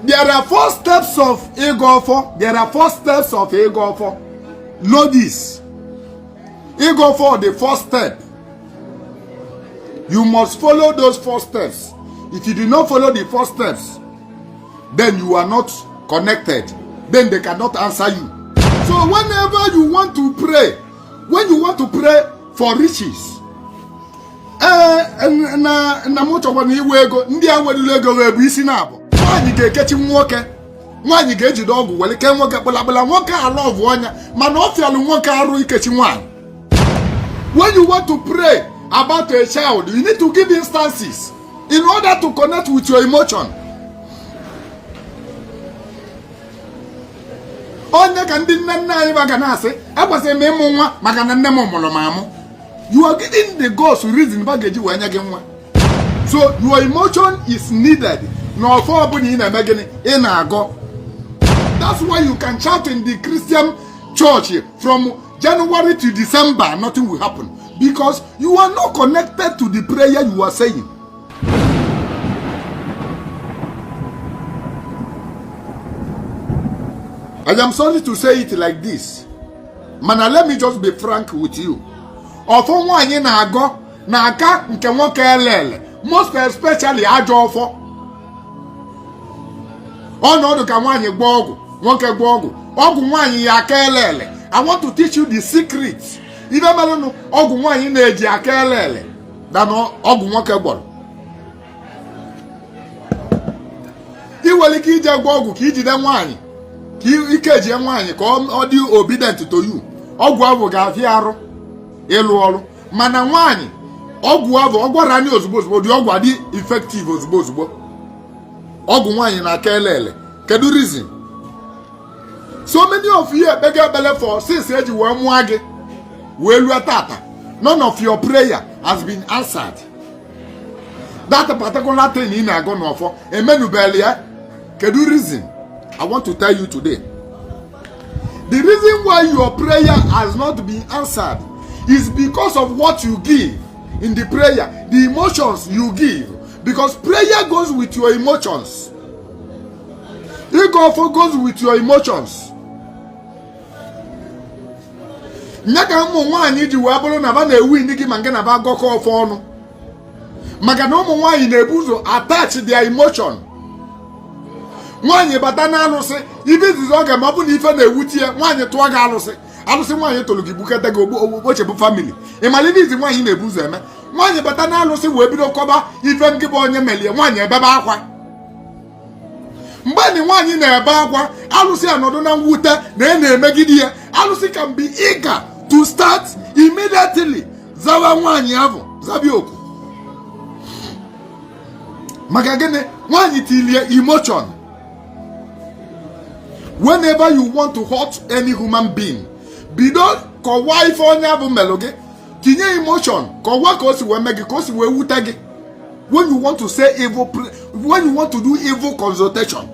There are four steps of ịgọ ọfọ. There are four steps of ịgọ ọfọ. Know this. Ịgọ ọfọ, the first step. You must follow those four steps. If you do not follow the four steps, then you are not connected. Then they cannot answer you. So whenever you want to pray, when you want to pray for riches, ee na na m chọkwa na iwe ego ndị a weruru ego wee bụ isi na-abụ nwaanyị ga-ekechi nwoke, nwaanyị ga-ejide ọgwụ were kee nwoke kpụlakpụla nwoke ala ọvụ ọnya, mana ọ fịalụ nwoke arụ ikechi nwaanyị. When you want to pray about a child, you need to give instances in order to connect with your emotion. Onye ka ndị nne nna anyị ga na-asị ekwesịrị m ịmụ nwa maka na nne m mụrụ m amụ. You are giving the gods reason ba ga-eji wee nye gị nwa. So your emotion is needed na ọfọ ọbụla ị na-eme gịnị ị na-agọ. That's why you can shout in the Christian church from January to December, nothing will happen, because you are not connected to the prayer you are saying. I am sorry to say it like this, mana let me just be frank with you. Ọfọ nwaanyị na-agọ na-aka nke nwoke elele, most especially ajọ ọfọ. Ọnọdụ ka nwaanyị gwọọ ọgwụ, nwoke gwọọ ọgwụ, ọgwụ nwaanyị ya aka elele. I want to teach you the secret. Ife merenụ ọgwụ nwaanyị na-eji aka elele than ọgwụ nwoke gwọrọ. Ị nwere ike ije gwọ ọgwụ ka ijide nwaanyị, ka ike jie nwaanyị ka ọ dị obedient to you. Ọgwụ ahụ ga-afịa arụ ịlụ ọrụ, mana nwaanyị ọgwụ ahụ ọ gwara anyị ozugbo ozugbo dị ọgwụ adị effective ozugbo ozugbo. Ọgwụ nwaanyị na-aka elele. Kedu reason? So many of you ekpega ekpele for since eji wee mụọ gị wee lue tata, none of your prayer has been answered. That particular thing ị na-agọ n'ọfọ emenubeli ya. Kedu reason? I want to tell you today. The reason why your prayer has not been answered is because of what you give in the prayer, the emotions you give. Because prayer goes with your emotions. Ịgọ ọfọ goes with your emotions. Nye ka ụmụ nwaanyị ji wee bụrụ na ba na-ewu ndị gị ma nke na ba agọkọ ọfọ ọnụ, maka na ụmụ nwaanyị na-ebu ụzọ attach their emotion. Nwaanyị bata na alụsị, ife izizi ọ ga-eme ọ bụ na ife na-ewute ya, nwaanyị tụọ gị alụsị, alụsị nwaanyị tụrụ gị gbukete gị okpochepụ family. Ị mara ife izi nwaanyị na-ebu ụzọ eme? Nwaanyị bata na alụsị wee bido kọba ife ngị bụ onye melie, nwaanyị ebebe akwa. Mgbe na nwaanyị na-ebe akwa, alụsị anọdụ na mwute na ị na-emegide ya. Alụsị can be eager to start immediately zawa nwaanyị ahụ, zabịa oku. Maka gịnị? Nwaanyị tilie emotion. Whenever you want to hurt any human being, bido kọwaa ife onye ahụ melụ gị, tinye emotion, kọwaa ka o si wee mee gị, ka o si wee wute gị. When you want to say evil, when you want to do evil consultation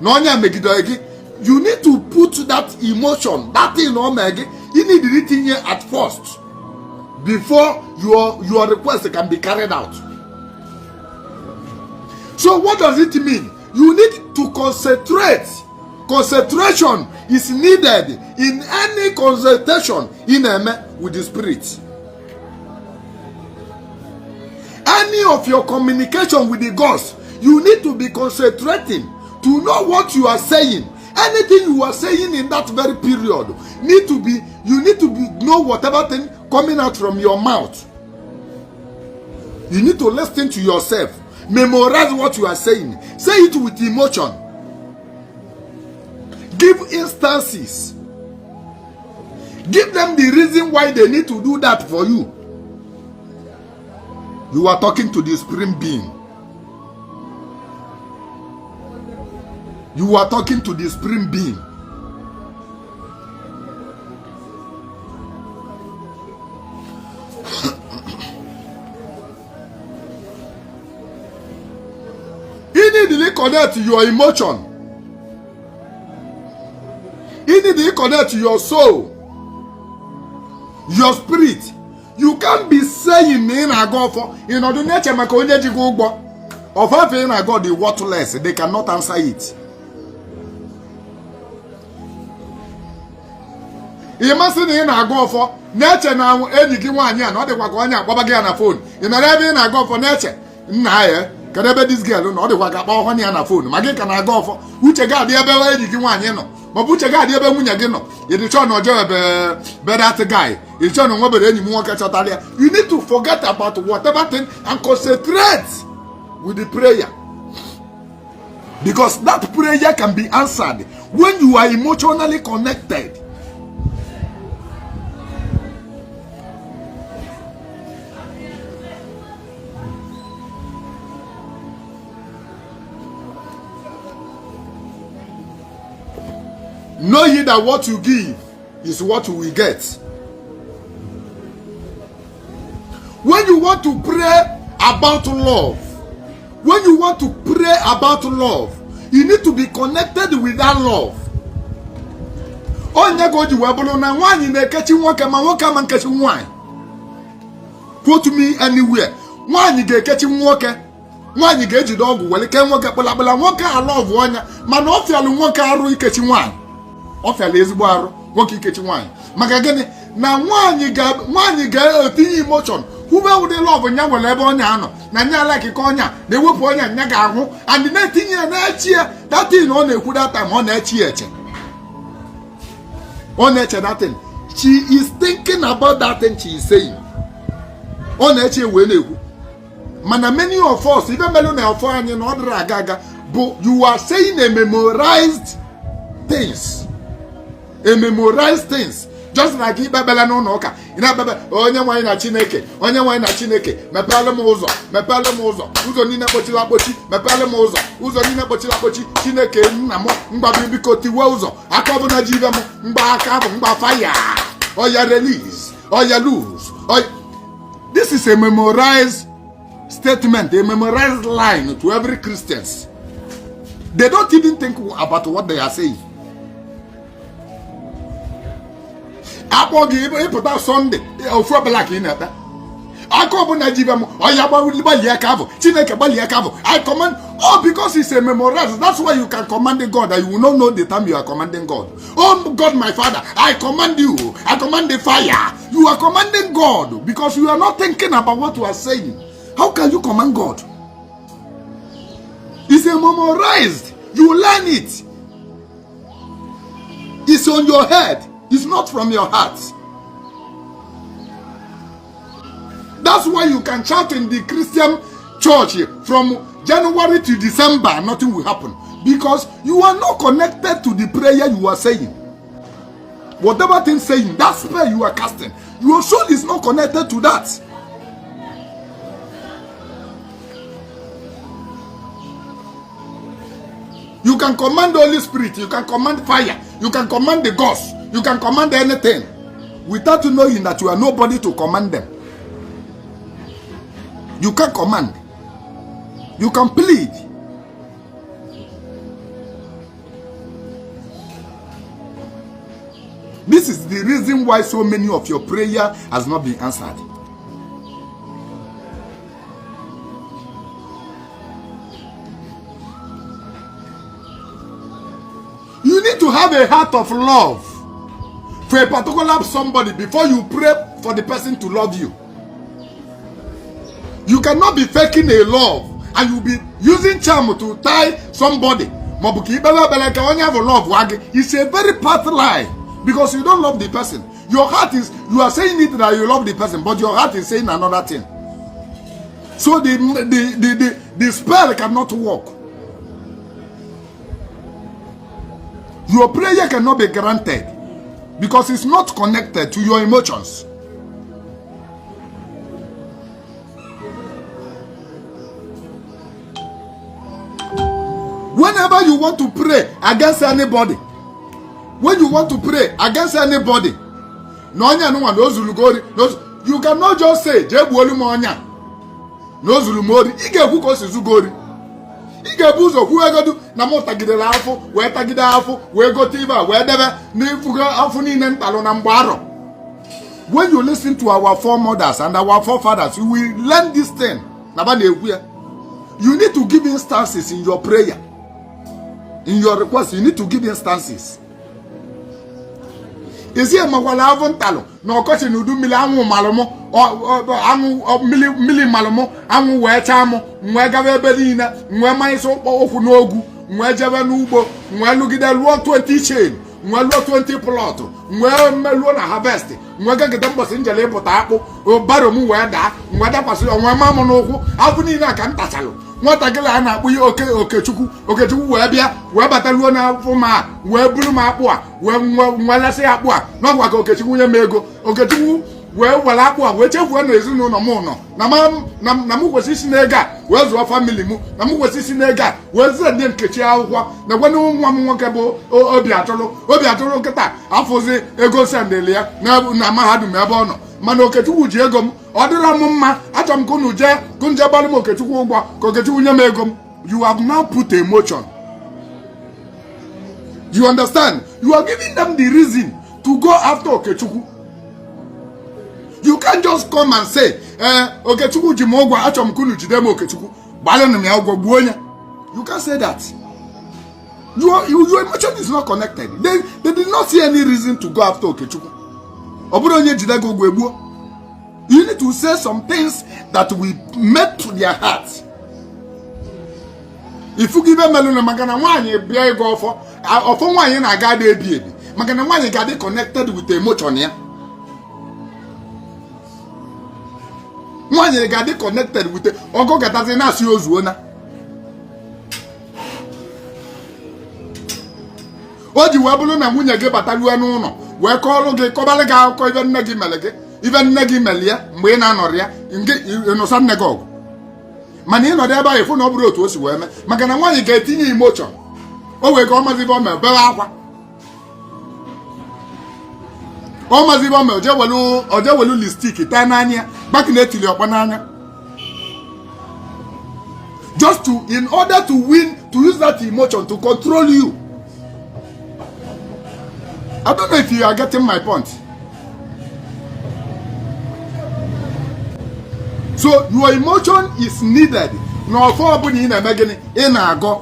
na onye a megidere gị, you need to put that emotion, that thing o mee gị, you need to tinye at first before your request can be carried out. So what does it mean? You need to concentrate. Concentration is needed in any consultation ị na-eme with the spirit. Any of your communication with the gods, you need to be concentrating to know what you are saying. Anything you are saying in that very period need to be, you need to be know whatever thing coming out from your mouth. You need to listen to yourself, memorize what you are saying, say it with emotion, give instances, give them the reason why they need to do that for you. You are talking to the supreme being. You are talking to the supreme being. You need to connect your emotion. You need to connect your soul, your spirit. You can't be saying na ị na-agọ ọfọ, ị nọdụ na-eche maka onye ji gị ụgwọ. Ọfọ afụ ị na-agọ dị worthless, they cannot answer it. Ị masị na ị na-agọ ọfọ na-eche na enyi gị nwaanyị a na ọ dịkwa ka onye akpọba gị ya na phone. Ị nọrọ ebe ị na-agọ ọfọ na-eche, nna ya, kedu ebe this girl nọ? Ọ dịkwa ka akpọ ọhụrụ ya na phone, ma gị ka na-agọ ọfọ, uche gị adị ebe enyi gị nwaanyị nọ, maọbụ uche gị adị ebe nwunye gị nọ. Ịdịchọ na ọjọọ ebe be that guy, ịdịchọ na nwebere enyi m nwoke chọtara ya. You need to forget about whatever thing and concentrate with the prayer, because that prayer can be answered when you are emotionally connected. Know ye that what you give is what you will get. When you want to pray about love, when you want to pray about love, you need to be connected with that love. Onye ka o ji wee bụrụ na nwaanyị na-ekechi nwoke, ma nwoke ama nkechi nwaanyị. Quote me anywhere. Nwaanyị ga-ekechi nwoke, nwaanyị ga-ejide ọgwụ were kee nwoke kpụlakpụla, nwoke ala ọgwụ ọnya, mana ọ fịalụ nwoke arụ ikechi nwaanyị. Ọ fịala ezigbo arụ nwoke ikechi nwaanyị. Maka gịnị? Na nwaanyị ga-etinye emotion kwube ụdị love nya nwere ebe ọnya anọ na nya alakịka ọnya na-ewepụ ọnya nya ga-ahụ and na-etinye ya na-echi ya that thing ọ na-ekwu that time, ọ na-echi ya eche, ọ na-eche that thing. She is thinking about that thing she is saying. Ọ na-eche wee na-ekwu. Mana many of us, ibe melụ na ọfọ anyị na ọ dịrị aga aga bụ you are saying a memorized things, a memorized things, just like ikpe ekpere n'ụlọ ụka. Ị na-ekpebe, "Onye nwaanyị na Chineke, onye nwaanyị na Chineke, mepere m ụzọ, mepere m ụzọ, ụzọ niile kpochiri akpochi, mepere m ụzọ, ụzọ niile kpochiri akpochi. Chineke nna m, mgbabi, biko tiwe ụzọ. Aka ọbụla ji ibe m mgba aka bụ mgba fire, oya release, oya lose oya." This is a memorized statement, a memorized line to every Christians. They don't even think about what they are saying. Akpọ gị ịpụta Sunday, ofu ọbụla ka ị na-ekpe, aka ọbụla ji ibe m, ọya gbalie aka abụ, Chineke gbalie aka abụ, I command. Oh, because it's a memorized, that's why you can command God and you will not know the time you are commanding God. "Oh God, my Father, I command you, I command the fire." You are commanding God because you are not thinking about what you are saying. How can you command God? It's a memorized, you learn it, it's on your head, it's not from your heart. That's why you can shout in the Christian church from January to December, nothing will happen. Because you are not connected to the prayer you are saying. Whatever thing saying, that spell you are casting, your soul is not connected to that. You can command the Holy Spirit, you can command fire, you can command the gods, you can command anything without knowing that you are nobody to command them. You can command. You can plead. This is the reason why so many of your prayer has not been answered. You need to have a heart of love for a particular somebody before you pray for the person to love you. You cannot be faking a love and you be using charm to tie somebody. Maọbụ ka ikpere ekpere ka onye ahụ love wa gị. It's a very part lie, because you don't love the person. Your heart is, you are saying it that you love the person, but your heart is saying another thing. So the spell cannot work. Your prayer cannot be granted because it's not connected to your emotions. Whenever you want to pray against anybody, when you want to pray against anybody, na onye anụnwa na o zuru gị ori, you cannot just say, "Jee gbuolu m onye a na o zuru m ori." Ị ga-ekwu ka o si zu gị ori. Ị ga-ebu ụzọ kwuo egodu na m tagidere afụ, wee tagide afụ, wee gote ibe a, wee debe n'ifugo afụ niile ntalụ na mgbe arọ. When you listen to our foremothers and our forefathers, you will learn this thing na ba na-ekwu ya. You need to give instances in your prayer, in your request. You need to give instances. Isi emakwala avụ ntalụ na ọkọchị na udu mmiri, anwụ malụ mụ, anwụ mmiri malụ mụ, anwụ wee chaa mụ, m wee gaba ebe niile, m wee manyesị ụkpọ ụkwụ n'ogwu, m wee jebe n'ugbo, m wee lụgide lụọ 20 chain, m wee lụọ 20 plot, m wee meluo na harvest, m wee gagide mbọsị njele ịpụta akpụ, barrow m wee daa, m wee dakwasị onwe ma m n'ụkwụ. Afụ niile a ka m tachalụ. Nwatakịrị a na-akpụ ya oke Okechukwu, Okechukwu wee bịa, wee bataruo n'afọ ma wee buru m akpụ a, wee nwelesị akpụ a n'ọgwa ka Okechukwu nye m ego. Okechukwu wee were akpụ a wee chefuo na ezinụlọ m nọ na m kwesị isi n'ego a wee zụọ family m, na m kwesị isi n'ego a wee zie ndị Nkechi akwụkwọ, na gwanụ nwa m nwoke bụ Obi Atụrụ. Obi Atụrụ nkịta afụzi ego sendịlị ya na mahadum ebe ọ nọ, mana Okechukwu ji ego m. Ọ dịrọ m mma. Achọrọ m ka unu jee ka unu jee gbalụ m Okechukwu ụgwọ, ka Okechukwu nye m ego m. You have now put emotion. You understand? You are giving them the reason to go after Okechukwu. You can't just come and say, "Ee, Okechukwu ji m ụgwọ, achọrọ m ka unu jide m Okechukwu, gbalụnụ m ya ụgwọ, gbuo onye." You can't say that. Your emotion is not connected. They did not see any reason to go after Okechukwu. Ọ bụrụ onye jide gị ụgwọ, egbuo. You need to say some things that will make to their heart. Ifugo ibe melụnụ, maka na nwaanyị bịa ịgọ ọfọ, ọfọ nwaanyị na-aga ada ebi ebi, maka na nwaanyị ga-adị connected with emotion ya. Nwaanyị ga-adị connected with ọgụ gatazi na-asị ozuona. O ji wee bụrụ na nwunye gị bataruo n'ụlọ wee kọọrọ gị, kọbalị gị akụkọ ibe nne gị mere gị, ibe nne gị mere ya mgbe ị na-anọrọ ya, ịnụsa nne gị ọgụ. Mana ịnọdụ ebe ahụ, ịfụ na ọ bụrụ otu o si wee mee, maka na nwaanyị ga-etinye emotion. O wee ka ọ mazi ibe o mere, bewe akwa. Ọ mazi ibe o mere, oje welu lipstick taa n'anya ya, gbakị na-etili ọkpọ n'anya, just to in order to win, to use that emotion to control you. I don't know if you are getting my point. So your emotion is needed n'ọfọ ọbụla ị na-eme. Gịnị ị na-agọ?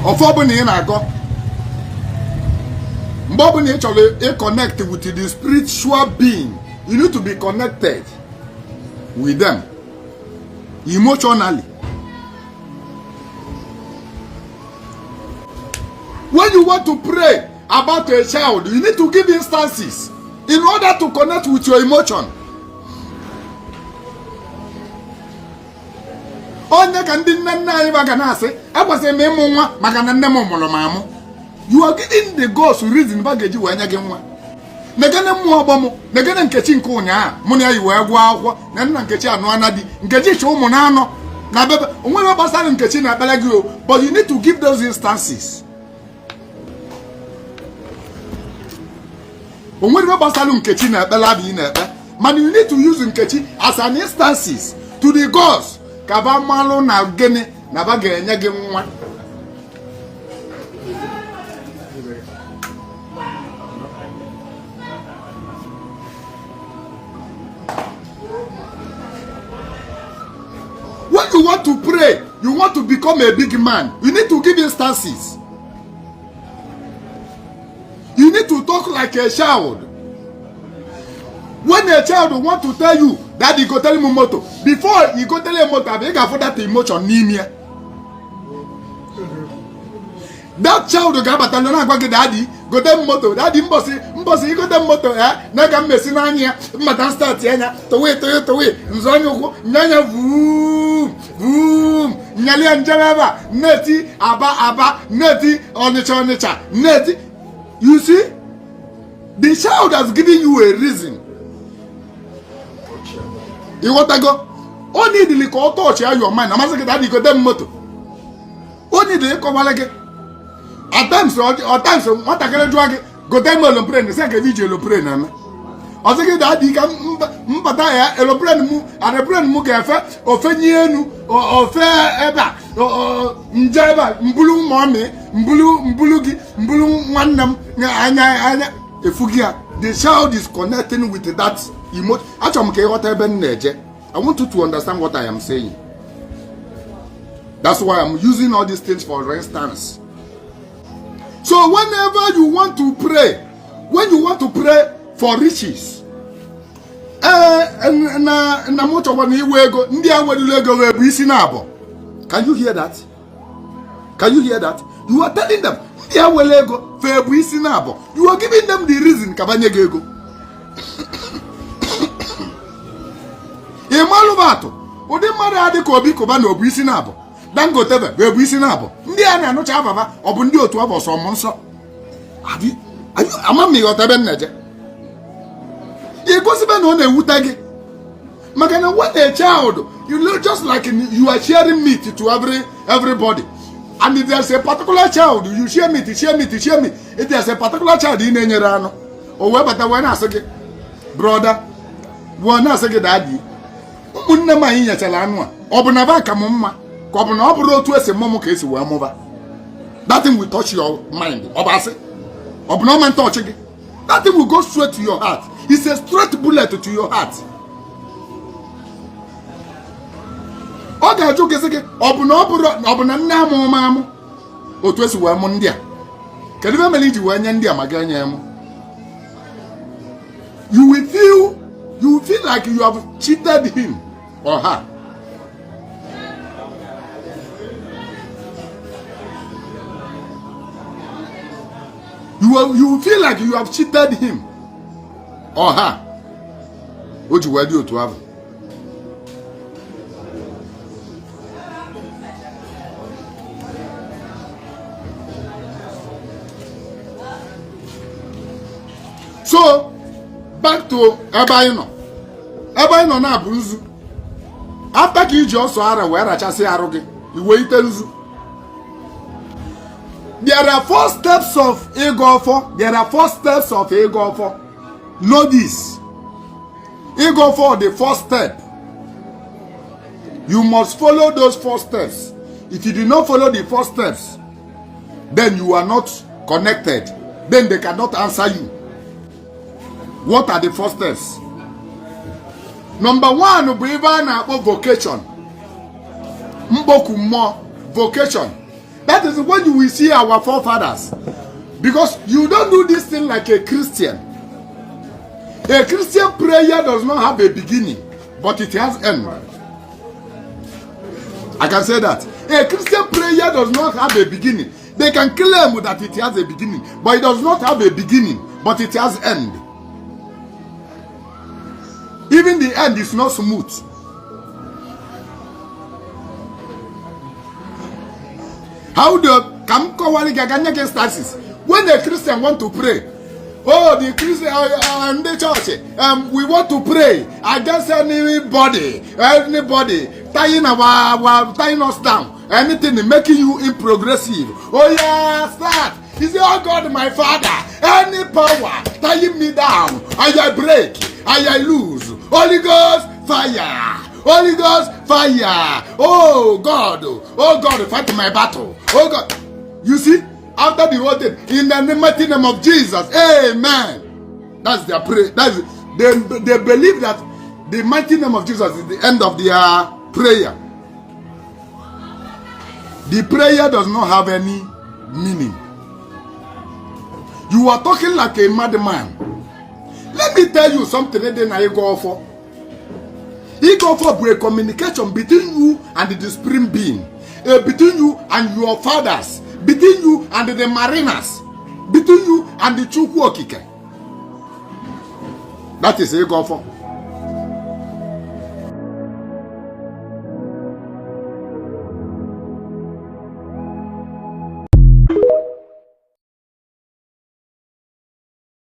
Ọfọ ọbụla ị na-agọ, mgbe ọbụla ị chọrọ ịconnect with the spiritual being, you need to be connected with them emotionally. When you want to pray about a child, you need to give instances in order to connect with your emotion. Onye ka ndị nne nna anyị ga na-asị, "Ekwesịrị m ịmụ nwa maka na nne m mụrụ m amụ." You are giving the gods reason ba ga-eji wee nye gị nwa. Negene mmụọ ọgbọ m, negene Nkechi nke ụnyaahụ mụ na ya yi wee gụọ akwụkwọ, na nna Nkechi anụ ana di, Nkechi chi ụmụ na anọ na bebe. Onwere gbasara Nkechi na ekpere gị o, but you need to give those instances. Onwere ibe gbasara Nkechi na ekpere abụ ị na-ekpe, mana you need to use Nkechi as an instances to the gods, ka ba malụ na gịnị na ba ga-enye gị nwa. When you want to pray, you want to become a big man, you need to give instances. You need to talk like a child. When a child want to tell you, "Daddy, go tell him moto," before you go tell him moto, abi ị ga-afụ that emotion n'ime ya. That child ga-abata na-agwa gị, "Daddy, gote m moto, daddy, mbọsị mbọsị igote m moto ya na ka m mesi n'anya ya mmata start anya towe towe towe nzọ anya ụkwụ nye anya vum vum nyali ya njem ebe a nneti Aba, Aba nneti, Ọnịcha, Ọnịcha nneti." You see, the child has given you a reason. Ịghọtago? O nidili ka ọ touch ya your mind. Amasị gị, "Daddy, gote m moto." O nidili ịkọwara gị. At times, at times, nwatakịrị jụọ gị, "Gote m aeroplane," sị ka ebe iji aeroplane eme. Ọsị gị, "Daddy, ka mbata ya aeroplane m, aeroplane m ga-efe ofenye enu ofe ebe a." Nje ebe a mbulu mummy, mbulu mbulu gị, mbulu nwanne m anya anya efugi ya. The child is connecting with that emotion. Achọrọ m ka ịghọta ebe m na-eje. I want you to understand what I am saying. That's why I'm using all these things for instance. So whenever you want to pray, when you want to pray for riches, ee, na na m chọkwa na iwe ego, ndị a weruru ego wee bụ isi na abụọ. Can you hear that? Can you hear that? You are telling them ndị a were ego fee bụ isi na abụọ. You are giving them the reason ka banye gị ego. Ị malụba atụ ụdị mmadụ a dị ka Obi Kụba na obu isi na abụọ, Dangote bụ ebu isi na abụọ, ndị a na-anụcha ababa, ọ bụ ndị otu ọ bụ sọm nsọ. Ama m ịghọta ebe m na-eje. Igosibe na ọ na-ewute gị maka na when a child, you know, just like you are sharing meat to everybody, and if there's a particular child you share meat, share meat, share meat, if there's a particular child ị na-enyere anụ, o wee bata wee na-asị gị, "Brother," wee na-asị gị, "Daddy, ụmụnne m anyị nyechara anụ a, ọ bụ na ba ka m mma, ka ọ bụ na ọ bụrụ otu esi mụ m ka esi wee mụba?" That thing will touch your mind. Ọ bụ asị, ọ bụ na ọ ma touch gị? That thing will go straight to your heart. It's a straight bullet to your heart. Ọ ga-ajụ gị sị gị, ọ bụ na ọ bụrụ ọ bụ na nne amụ m amụ otu esi wee mụ ndị a, kedu ebe mere iji wee nye ndị a ma ga nye mụ? You will feel like you have cheated him or her. You will feel like you have cheated him or her. O ji wee dị otu ahụ. So back to ebe anyị nọ. Ebe anyị nọ na-abụ nzu. After ka iji ọsọ ara wee rachasị arụ gị, iwe ite nzu. There are four steps of ịgọ ọfọ. There are four steps of ịgọ ọfọ. Know this: ịgọ ọfọ, the first step, you must follow those four steps. If you do not follow the four steps, then you are not connected, then they cannot answer you. What are the four steps? Number one bụ ebe a na-akpọ vocation, mkpoku mmụọ, vocation. That is when you will see our forefathers, because you don't do this thing like a Christian. A Christian prayer does not have a beginning, but it has end. I can say that a Christian prayer does not have a beginning. They can claim that it has a beginning, but it does not have a beginning, but it has end. Even the end is not smooth. How the ka m kọwara gị aga nye gị instances. When a Christian want to pray, oh, the Christian, ndị chọọchị, we want to pray against anybody tying our tying us down, anything making you improgressive. Oh yeah, start. He say, "Oh God, my Father, any power tying me down, I break, I lose. Holy Ghost fire, Holy Ghost fire. Oh God, oh God, fight my battle. Oh God." You see, after the whole thing, "In the mighty name of Jesus, amen." That's their prayer. That's they believe that the mighty name of Jesus is the end of their prayer. The prayer does not have any meaning. You are talking like a madman. Let me tell you something. Dị na ịgọ ọfọ, ịgọ ọfọ bụ a communication between you and the supreme being, between you and your fathers, between you and the mariners, between you and the Chukwu Okike. That is ịgọ ọfọ.